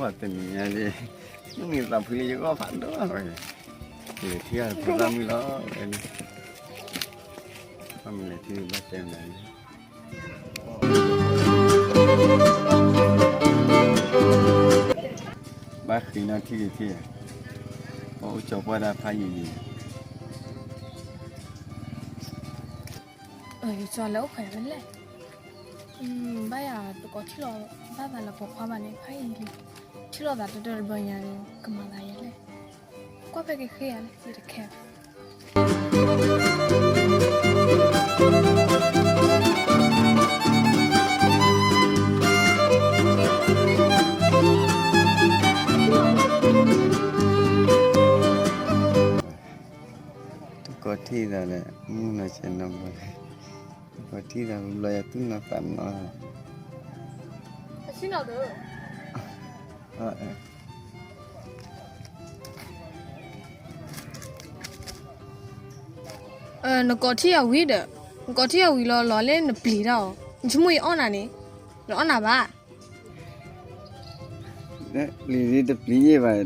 တနံၤညါလံ, မုၢ်နံၤသးဖှံလၢယဂီၢ်ဖးဒိၣ်ဝဲ, လဲၤထံၣ်အဖိသၣ်မုၣ်လီၤ, လဲၤထံၣ်ဘၣ်တဲမနုၤ, ဘၣ်ဃ့နီၢ်ထံၣ်က့ၤထံၣ်, ပှၤအိၣ်ကၠီပှၢ်ဒၣ်ဖးယံာ်ယံာ်, ယကၠီလၢအိၣ်ဖဲလဲၣ်, ဘၣ်ယၤတကိးထံၣ်လီၤ, ဘၣ်သးလၢပိာ်ခွါဘၣ်န့ၣ် ဖးယံာ်လံ, ထံၣ်လိာ်သးတတၢၢ်တဘျီညါန့ၣ် ကမၤသးယဲလဲၣ်, ကွၢ်ဖဲက့ၤဃ့ယၤလဲၣ် ယတခဲဘၣ်. တကိးထံၣ်သးဒီး မုၢ်နီၤဆဲးနီၤဘျီ, တကိးထံၣ်သးဘျီယၤသူၣ်နီၤသးနီၤ, နကိးထံၣ်ယၤဝံၤဒီး, နကိးထံၣ်ယၤဝံၤလီၤလီၤလၢနပျံၤတၢ်အီၤ, နဆိကမိၣ်ယအီၣ်နၤန့ၣ်, နအီၣ်နၤဘၣ်. ပျံၤဒ်တပျံၤယဲၢ်ဘၣ်,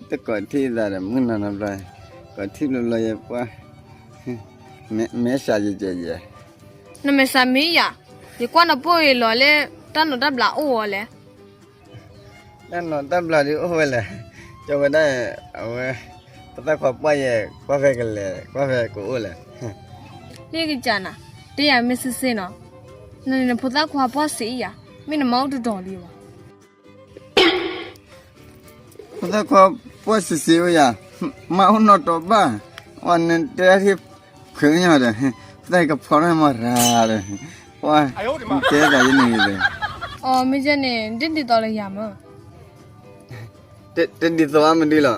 တကိးထံၣ်သးဒီးမုၢ်နီၤနီၤဘျီ, ကိးထံၣ်ဘျီဘျီယဲၢ်ပှၢ်, မဲစးယဲၢ်ယဲၢ်ယဲၢ်, နမဲစးမ့ၢ်ယၤ, ယကွၢ်နပိၢ်အံၤလီၤလၢတၢ်နိးတၢ်ဘျးအိၣ်အီၤလဲၣ်. တၢ်နိးတၢ်ဘျးဒုးအိၣ်ဝဲလဲၣ်, ကၠီဝဲဒၣ်, အဝဲ, ဖိသၣ်ခွါပှၢ်ယဲၢ် ကွၢ်ဖဲကလဲၤ ကွၢ်ဖဲကအိၣ်လဲၣ်. လၢကစၢ်နၤ, တဲယၤမ့ၢ်စ့ၢ်စ့ၢ်နီၤ, နန့ၣ်နဖိသၣ်ခွါပှၢ်စ့ၢ်အံၤယၤ, မ့ၢ်နမါအိၣ်တတီၤလံဘၣ်. ဖိသၣ်ခွါပှၢ်စ့ၢ်စ့ၢ်အိၣ်ယၤ, မါအိၣ်နီၢ်တီၤဘၣ်, ဝဲနတဲဒၣ်ထံၣ်ဖုးညီဒီး, ဖိသၣ်ကဖီထီၣ်မၤရၤဒီး, ပှၢ်, နတဲသးယဲန့ၣ်ဒီး, အီ မ့ၢ်ကဲန့ၣ် ဒ်သိးလၢယၤမၢ် တဒ်သိးဘၣ်မနုၤလီၤ,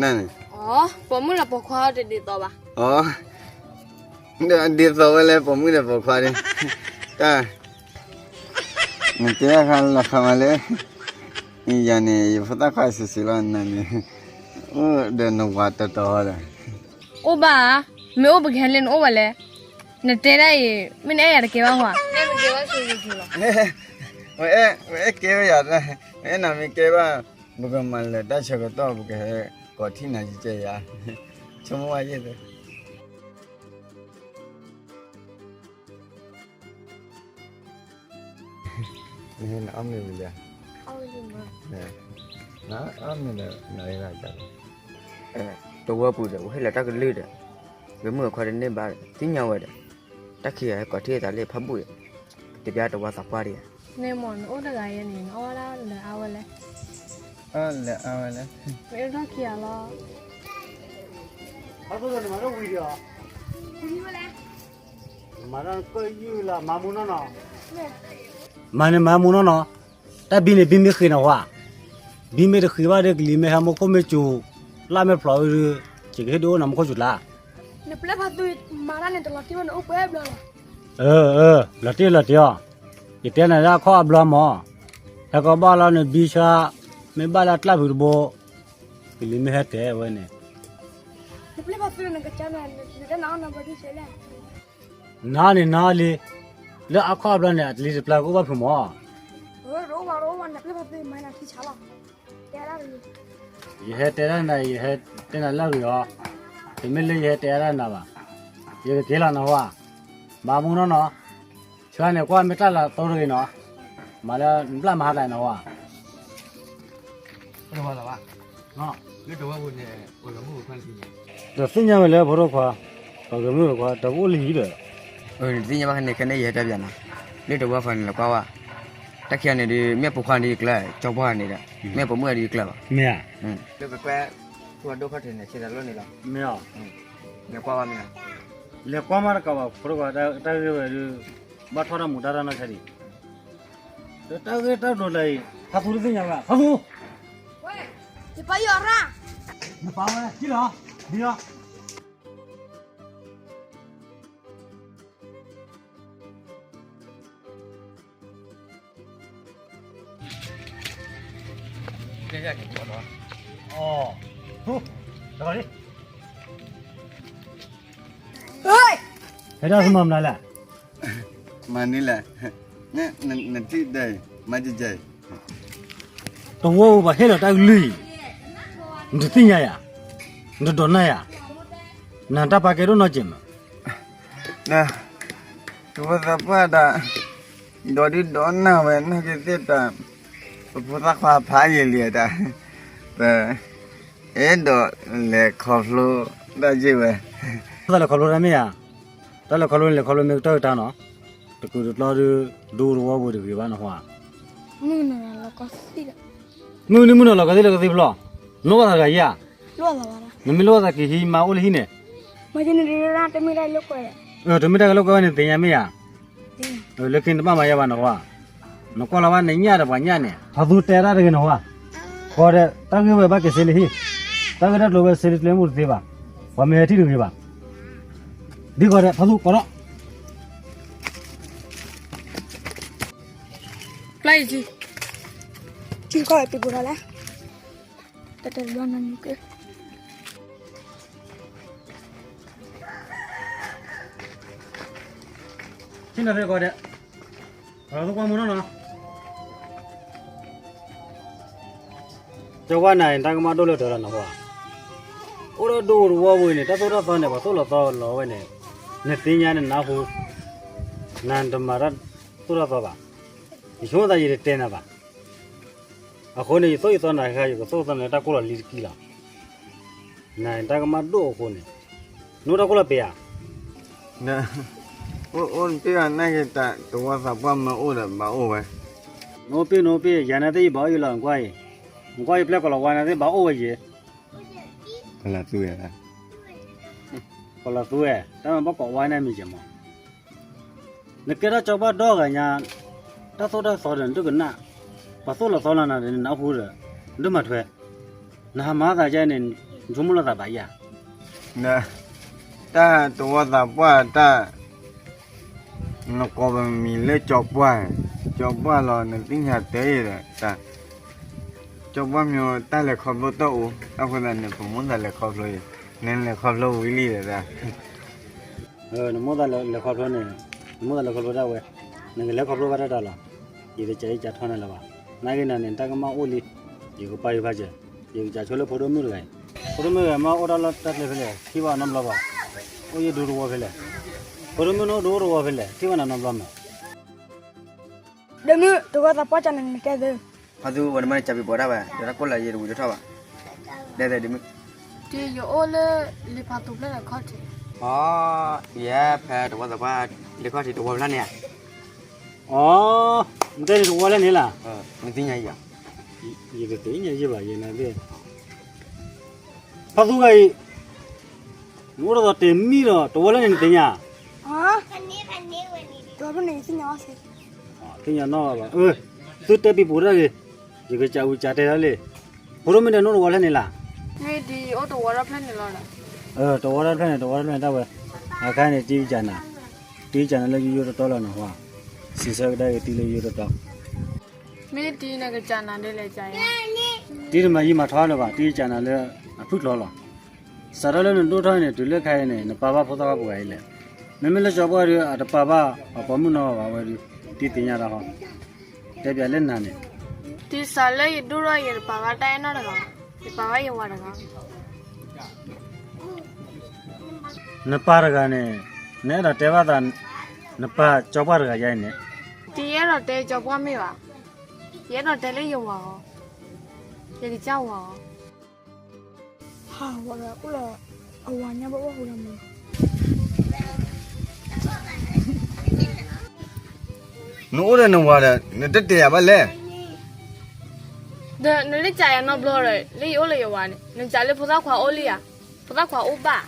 နန့ၣ်, အီ ပိာ်မုၣ်လၢပိာ်ခွါတဒ်သိးဘၣ်, အီ ဒ်သိးဝဲလၢပိာ်မုၣ်ဒီးပိာ်ခွါန့ၣ်, တၢ်, နတဲအခါလီၤခါမးလၢ, ယၤန့ၣ် ယဖိသၣ်ခွါစ့ၢ်စ့ၢ်လီၤနၤန့ၣ်, အိၣ်ဒီးနဝၤတတီၤဒီး, အိၣ်ဘၣ်ဧါ, မ့ၢ်အိၣ်ပကဟဲလၢနအိၣ်ဘၣ်လဲၣ်, နတဲဒၣ်အံၤ မ့ၢ်နအဲၣ်ယၤတကဲဘၣ်ဟါ, ဝဲအဲၣ်ကဲဝဲယၤ, မ့ၢ်အဲၣ်နၤမ့ၢ်ကဲဘၣ်, ပကမၤလၢတၢ်ဆၢကတီၢ် ပကဟဲကိးထံၣ်နၤယကဲယၤ, ဆိကမိၣ်ဝဲယဲၢ်သ့ နအီၣ်မ့ၤဝံၤလံ, နအီၣ်မ့ၤဒီးနအီၣ်လၢ်လီၤ, တဝၢပူၤဒီး ပဟ့ၣ်လီၤတၢ်ကလုၢ်ဒီး, ဂဲၤမုၢ်ဂီၤခီတန့ၢ်ဘၣ်ဒီး သ့ၣ်ညါဝဲဒီး, တၢ်ခံဂၤဟဲကိးထံၣ်သးလၢဖးဘူၣ်ဒီး, တဘျီတဝါသးပှၢ်ဒီး, န့ၣ်မ့ၢ်နအိၣ်တဂၤယဲန့ၣ် နအီၣ်ဝဲဒၣ်လၢအါဝဲလဲၣ်, အီၣ်လၢအါဝဲလဲၣ်, မ့ၢ်အၢထီၣ်ခံဂၤလီၤ, မၤန့ၣ်မၤမူနီၢ်နီၢ်, တၢ်ဘံန့ၣ်ဘံမ့ၢ်ဃ့နၤဝါ, ဘံမ့ၢ်တဃ့ဘၣ်ဒီး ကလံၤမ့ၢ်ဟဲမိၢ်ခိၣ်မ့ၢ်စူၤ, လၢ်မ့ၢ်ဖျိးဝဲဒီး, ယကဟ့ၣ်ဒုးအိၣ်နၤမူခိၣ်စူၤကျါ, နပျဲၢ်ဖါသူမၤတၢ်န့ၣ် တလီၤတံၢ်ဘၣ်န့ၣ် အိၣ်ပှဲၤဘျီလီၤ, အၢ အၢ လီၤတံၢ်လီၤတံၢ်အီၤ, ယတဲနၤလၢအခီၣ်အဘျီမး, ဟဲကီးဘၣ်လီၤနဘံဆါ, မ့ၢ်ဘၣ်လၢအကျၢ်ဖုးတဘိ, ကလံၤမ့ၢ်ဟဲတဲဝဲန့ၣ် နၤန့ၣ်နၤလံ, လၢအခီၣ်အဘျီန့ၣ် အတလံၤတပျၢ်ကအိၣ်ဘၣ်ဖုးမး, ယဟဲတဲဒၣ်နၤ ယဟဲတဲနၤလၢအဂ့ၤအီၤ, တမ့ၢ်လၢယဟဲတဲဒၣ်နၤဘၣ်, ယကက့ၤလီၤနဟါ, မၤမူနီၢ်နီၢ်, ဆှၢန့ၣ်ကွၢ်မ့ၢ်တၢ်လီၤတိၢ်တဂ့ၤနီၤ, မၤလၢနဘျၣ်မၤဟါတၢ်နဟါ ဒီးသ့ၣ်ညါဝဲလၢဖိဒိၣ်ခွါ, ပှၤဂဲၤမုၢ်ဂဲၤခွါ ဒီးကအိၣ်လၢဟံၣ်ဒီး, နသ့ၣ်ညါဘၣ်ခဲန့ၣ် ခဲန့ၣ်ယဟဲတဲပျးနၤ, လၢတဝၢ်ခွါန့ၣ် လဲၤကွၢ်ဝဲ, တၢ်ခံဂၤန့ၣ်ဒီး မ့ၢ်ပိာ်ခွါန့ၣ်ယကျၢၤ, ကၠီပှၢ်န့ၣ်ဒီး, မ့ၢ်ပိာ်မုၣ်ဒီးယကျၢၤဘၣ်, မ့ၢ်ဧါ, လၢပကွဲ, ထူအဒိၣ်ခီၣ်ထံးန့ၣ် ဆံးတၢ်လိၣ်န့ၣ်လီၤ, မ့ၢ်ဧါ, လဲၤကွၢ်ဝဲမ့ၢ်ဧါ, လဲၤကွၢ်မးတကးဘၣ် ဖိဒိၣ်ခွါ တၢ်ဂ့ၢ်ဝဲဒီး, ဘၣ်ထီၣ်တၢ်မူးတၢ်တၢ်နီၢ်ခဲဒံး တၢ်ဂ့ၢ်တၢ်ဒိးလၢအံၤ ဖါသူတသ့ၣ်ညါဘၣ် ဖါသူ, ယပၢ်ယီၤရၣ်, နပၢ်ဝဲ ကံၣ်လီၤ, ဒ်လီၤ, ဟဲဒၣ်သမၤမနုၤလဲၣ်, မၤန့ၣ်လဲၣ်, နထံၣ်ဒီး မၤကဲကဲ တဝီပှၤဟဲလီၤတၢ်ကလုၢ်အံၤ, နတသ့ၣ်ညါယၤ, နတဒိးနၢ်ယၤ, နတၢ်ပာ်ကဲဒိၣ်နီတစဲးမး. တဝီသးပှၢ်တၢ်, ဒိးဒုၣ်ဒိးနၢ်ဝဲ နာ်က့ၤသ့ၣ်တၢ်, ပဖိသၣ်ခွါဖးယံာ်လံတၢ်, ပ အဲၣ်ဒိးလဲၤခီဖျိတၢ်ယ့ၢ်ဝဲ. တၢ်လဲၤခီဖျိတၢ်မ့ၢ်ဧါ, တၢ်လဲၤခီဖျိန့ၣ် လဲၤခီဖျိမ့ၢ်ကတၢၢ်ကတၢၢ်နီၤ, တကုာ်တကျီဒုး ဒူတဝီပူၤတဂ့ၤဘၣ်နဟါ. မုၢ်နံၤမုၢ်နီၤလီၤကီသံၣ်လီၤကသံၣ်ဖျီ, နလိၣ်ဘၣ်သးတဂၤယၤ, နမ့ၢ်လိၣ်ဘၣ်သးက့ၤဟံးမါအိၣ်လၢဟံၣ်န့ၣ်, တမ့ၢ်တၢ်ကလိၣ်ကွဲဝဲန့ၣ်သ့ၣ်ညါမ့ၢ်ဧါ. လၢခံနတဘၣ်မၤယၤဘၣ်နဟါ, နကွၢ်လီၤဘၣ်နညၣ်ဒီးပှၤညၣ်န့ၣ် ဖးသူတဲတၢ်တဂ့ၤနဟါ, ဃီဒီး တၢ်ဂ့ၢ်ဝဲဘၣ်က့ၤစ့လၢဟံၣ်, တၢ်ဂ့ၢ်တၢ်ကျိၤဝဲစ့လၢကျဲမုၢ်တသ့ဘၣ်, ပှၤမ့ၢ်ဟဲထံၣ်တဂ့ၤဘၣ်, ဒ်ဃီဒီး ဖးသူကိးထီၣ် ပျၢ်ယံၤ, ထံကီၢ်ပံၤပူၤထီၣ်လဲၣ်, တတဲတဘျီနနုၤက့, ထံနသ့ကီးဒဲး, အလီၤသကွၢ်မူနီၢ်နီၢ်, ကၠီဝါနၤအံၤ တၢ်ကမၣ်ဒိၣ်လၢတၢ်လီၤနဟါ, အိၣ်ဒီးဒိၣ်တဝီပူၤန့ၣ် တၢ်သိၣ်တၢ်သီန့ၣ် ပှၤသိၣ်လီၤသီလီၤဝဲန့ၣ်, နသ့ၣ်ညါနနၢ်ဟူ, နတမၤတၢ်သိၣ်တၢ်သီဘၣ်, ယဆိကမိၣ်သးယတတဲနၤဘၣ်. အဃိန့ၣ် ယသိၣ်ယသီနၤခါ ယကသိၣ်သီနၤလၢတၢ်ကိၢ်လီၤလံတကံလီၤ. နတၢ်ကမၣ်ဒိၣ်အဃိန့ၣ်, နအိၣ်တၢ်ကိၢ်လီၤပှဲၤဧါ. အိၣ်တ့ၢ်အီၤနာ်က့ၤတၢ် တဝီသးပှၢ်မ့ၢ်အိၣ်ဒီးဘၣ်အိၣ်ဝဲ. နအိၣ်ပ့ၢ်နအိၣ်ပ့ၢ် ယၤနာ်သ့ၣ်ယဘၣ်အိၣ်ယံၤလီၤ နကွၢ်အံၤ, နကွၢ်ယပျဲၢ်ကီးလီၤဝါနာ်သ့ၣ်ဘၣ်အိၣ်ဝဲယံၤ. ကီးလီၤသူဝဲ, ကီးလီၤသူဝဲ, တၢ်မၤဘၣ်ကီးဝါန့ၣ်မ့ၢ်ယဲၢ်မး. နကဲထီၣ်ကၠီပှၢ်ဒီဂၤညါ, တၢ်သိၣ်တၢ်သီဒီးနဒိကနၣ်, ပှၤသိၣ်လီၤသီလီၤနၤဒီးနနၢ်ဟူဒီး, နဒိၣ်မၤထွဲ, နဟးမၤသးဒ်န့ၣ်, နဆိကမိၣ်လီၤသးဘၣ်ယၤ. တၢ်တဝီသးပှၢ်တၢ်, နကိးပမံၤလၢကၠီပှၢ်, ကၠီပှၢ်လီၤ နသ့ၣ်ညါတဲအံၤဒီး, ကၠီပှၢ်မ့ၢ်တၢ်လဲၤခီဖျိတၢ်အိၣ်, တၢ်ဃိသတးန့ၣ် ပမိၣ်သးလဲၤခီဖျိအံၤ, နလဲၤခီဖျိဝံၤလံဒီး နမိၣ်သးလဲၤခီဖျိန့ၣ်, နမိၣ်သးလဲၤခီဖျိဒၣ်ဝဲ, နကလဲၤခီဖျိဘၣ်တၢ်တၢ်လီၤ. ယတကးအံၤကးထီၣ်နၤလၢၤဘၣ်. နာ်က့ၤနၤန့ၣ် တၢ်ကမၣ်အိၣ်လံ, ယကပာ်ယဖးစဲး, ယကစးဆိလၢဖိဒိၣ်မုၣ်တဂၤအံၤ. ဖိဒိၣ်မုၣ်ဂၤမ့ၢ်အိၣ်တၢ်လီၢ်တၢ်ကျဲဖဲလဲၣ်, ထံၣ်ဘၣ်နီတဘျီဘၣ်. အိၣ်ယဒူတဝီဖဲလဲၣ်. ဖိဒိၣ်မုၣ်နအိၣ်ဒူတဝီဖဲလဲၣ်, ထံၣ်ဘၣ်နၤနီတဘျီမး. ဒိၣ်မုၣ် တဝီသးပှၢ်ကနၤန့ၣ်နတဲသု, ဖါသူဝဲနမ့ၢ်နကးပံၤပိာ်ဒၣ်ဝဲ, ဒီးတၢ်ကိၢ်လီၤယံၤတဝံၤတထီၣ်ဘၣ်. ဒဲသဲဒိၣ်မုၣ်, ယအိၣ်လၢလံာ်ဖးသူဖျၢၣ်န့ၣ်ခီၣ်ထံး. အီ, ယဲဖဲတဝီသးပှၢ်လံာ်ခီၣ်ထံးတဝီဖျၢၣ်န့ၣ်ဧါ. အီ, နတဲန့ၣ်တဝီဖျၢၣ်န့ၣ်လီၤ. နသ့ၣ်ညါယၤ, ယတသ့ၣ်ညါယဘၣ်ယဲန့ၣ်သ့ၣ်. ဖါသူဂၤအံၤ, နအိၣ်တသီတဲမံလီၤ တဝီဖျၢၣ်န့ၣ်နသ့ၣ်ညါ. သ့ၣ်ညါနီၢ်ဘၣ်, သုတဲပံၤပိာ်တၢ်ဂ့ၤ, ယကစးဝံၤစးတဲထီၣ်လံ. ဖိဒိၣ်မုၣ်ဒီးနအိၣ်တဝီဖျၢၣ်န့ၣ်လီၤ. မ့ၢ်ဒ်အံၤအိၣ်တဝီဖျၢၣ်န့ၣ်လီၤ. တဝီဖျၢၣ်န့ၣ် တဝီဖျၢၣ်န့ၣ်တၢ်ဝဲ, အခါန့ၣ်တံကစးနၤ, တံကစးနၤလၢယိယိတီတီလီၤနဟါ, စံးဆၢကဒါက့ၤတံလၢယိယိတီတီ. မ့ၢ်တံနကစးနၤဒ်လဲၣ်ကါအံၤ, တံတမၤယံာ်မၤထီလၢၤဘၣ်, တံကစးနၤလၢအဖုၣ်ကျိၤလီၤ. စးထီၣ်လၢနဒိၣ်ထီၣ်န့ၣ် တုၤလၢခဲအံၤန့ၣ် နပာ်ဘၣ်ဖိသၣ်ခွါပှဲၤဂၤအံၤလဲၣ်. မ့မ့ၢ်လၢကၠီပှၢ်ဒီး အတပာ်ဘၣ်အပိာ်မုၣ်နီတဂၤဘၣ်ဝဲဒီး, တံသ့ၣ်ညါတၢ်ဟီ, တဲပျးလၢနၤန့ၣ်, တုၤစးလၢယဒိၣ်ထီၣ်ယဲ ယတပာ်ဘၣ်တၢ်အဲၣ်နီတဂၤ, ယပာ်ဘၣ်ယဝၤတဂၤ. နပၢ်တဂၤန့ၣ်, နအဲၣ်ဒိးတဲဘၣ်သး, နပၢ်ကၠီပှၢ်တဂၤယါအံၤန့ၣ်, တံယအဲၣ်ဒိးတဲကၠီပှၢ်မ့ၢ်ဘၣ်, ယအဲၣ်ဒိးတဲလၢယဝၤအီၤ, ယကစၢ်ဝၤအီၤ. ဟးဝဲအိၣ်လၢအဝၤညါဘၣ်အိၣ်ဟူဒီးမး, နအိၣ်ဒီးနဝၤဒီး နတတဲယၤဘၣ်လဲၣ်. ဒီးနတစံးယၤနီတဘျီဒီး လၢယအိၣ်လၢယဝၤန့ၣ် နစံးလၢဖိသၣ်ခွါအိၣ်လံဧါ, ဖိသၣ်ခွါအိၣ်ဘၣ်.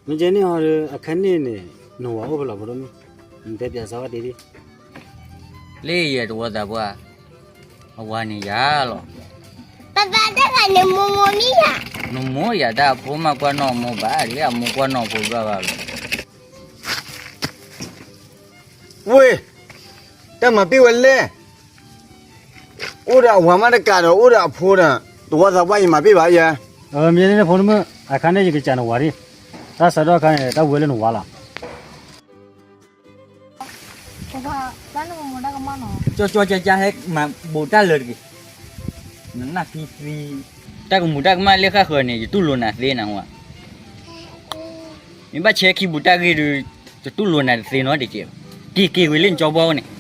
မ့ၢ်ကဲန့ၣ်ဟီဒီး အခါန့ၣ်န့ၣ် နဝၤအိၣ်ဖဲလဲၣ်ဖိဒိၣ်မုၣ်, နတဲပျးစးဝဲတံဒံး. လၢယဲတဝီသးပှၢ်, အဝၤန့ၣ်ယၤလီၤ. ပၢ်ပၢ်တဂၤန့ၣ်မိၢ်မိၢ်မ့ၢ်ယၤ, နမိၢ်ယၤတၢ်အဖိမးကွၢ်နီၢ်မိၢ်ဘၣ်, လၢအမိၢ်ကွၢ်နီၢ်ဖိဘၣ်ဘၣ်လီၤ. ဝ့ၢ်, တၢ်မၤပ့ၢ်ဝဲလဲၣ်. အိၣ်ဒီးအဝၤမးတကးဒီး အိၣ်ဒီးအဖိဒီး တဝီသးပှၢ်ယမၤပ့ၢ်ဘၣ်ယဲ. မ့ၢ်န့ၣ်ဖိဒိၣ်မုၣ်, အခါန့ၣ်ယကစံးနဝၤဒံး, တၢ်စးထီၣ်အခါန့ၣ် တၢ်ဝဲလၢနဝၤလီၤ. ပၢ်ပၢ်, ဘၣ်နမိၢ်မိၢ်တၢ်ကမၣ်နီၤ. ကၠီကၠီကၠါကၠါ ဟဲမၤဘူးတၢ်လၢတဂ့ၤ, နနၢ်ဖံသံ, တၢ်ကမူးတၢ်ကမၣ်လၢဃၣ်ဃၢၤန့ၣ် ယတူၢ်လိာ်နၤသ့နၤဝဲ, မ့ၢ်ဘၣ်ဆဲခံဘူးတၢ်ဂ့ၢ်ဒီး ယတူၢ်လိာ်နၤတသ့နီတကဲးဘၣ်, က့ၤက့ၤဝံၤလၢနကၠီဘီန့ၣ်,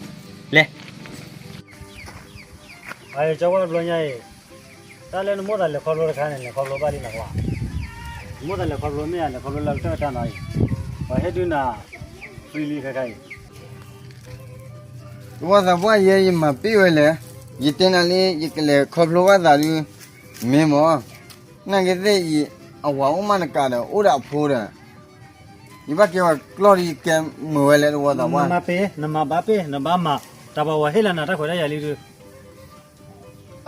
လဲၤ အကၠီဝါဘျီညါအံၤ, တၢ်လၢနမိၣ်သးလဲၤခီဖျိတခါန့ၣ် လဲၤခီဖျိဘၣ်လံနကွၢ်, နမိၣ်သးလဲၤခီဖျိမ့ၢ်ဧါ လဲၤခီဖျိလၢကတၢၢ်တၢ်နီၤအံၤ, ပှၤဟဲဒုးနၤ free လံခဲခါအံၤ, တဝီသးပှၢ်ယဲ ယမၤပ့ၢ်ဝဲလဲၣ်, ယတဲနၤလံ ယကလဲၤခီဖျိဘၣ်သးဒုး, မ့ၢ်မး, နာ်က့သ့ၣ်အံၤ, အဝၤအိၣ်မးတကးဒီး အိၣ်ဒီးအဖိဒီး, ယဘၣ်ကဲဝဲကျီၢ်ဒီး ယကဲမုာ်ဝဲလဲၣ် တဝီသးပှၢ်, နမၤပ့ၢ် နမၤဘၣ်ပ့ၢ် နဘၣ်မၤ, တၢ်ပှၤဝၤဟ့ၣ်လီၤနၤတၢ်ခွဲးတၢ်ယာ်လံဒုး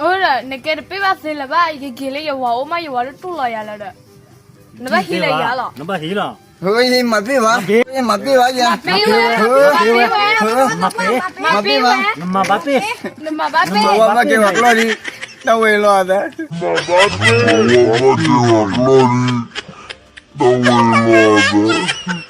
အၢဒီး နကဲတပ့ၢ်ဘၣ်သ့လၢၤဘၣ် ယက့ၤလၢယဝၤအိၣ်မး ယဝၤလၢတူၢ်လိာ်ယၤလၢဒီး, နဘၣ်ဟ့ၣ်လၢယၤလီၤ, နဘၣ်ဟ့ၣ်လီၤ, မၤပ့ၢ်ဘၣ်, မၤပ့ၢ်ဘၣ်ယၤ, မၤပ့ၢ်ဝဲ, မၤပ့ၢ်ဝဲ, နမၤဘၣ်ပ့ၢ်, နမၤဘၣ်ပ့ၢ်, ဘၣ်ကဲဝဲကျီၢ်ဒီး, တၢ်ဝဲလီၤသး, ဘၣ်ကဲဝဲကျီၢ်ဒီး, တၢ်ဝဲလီၤသး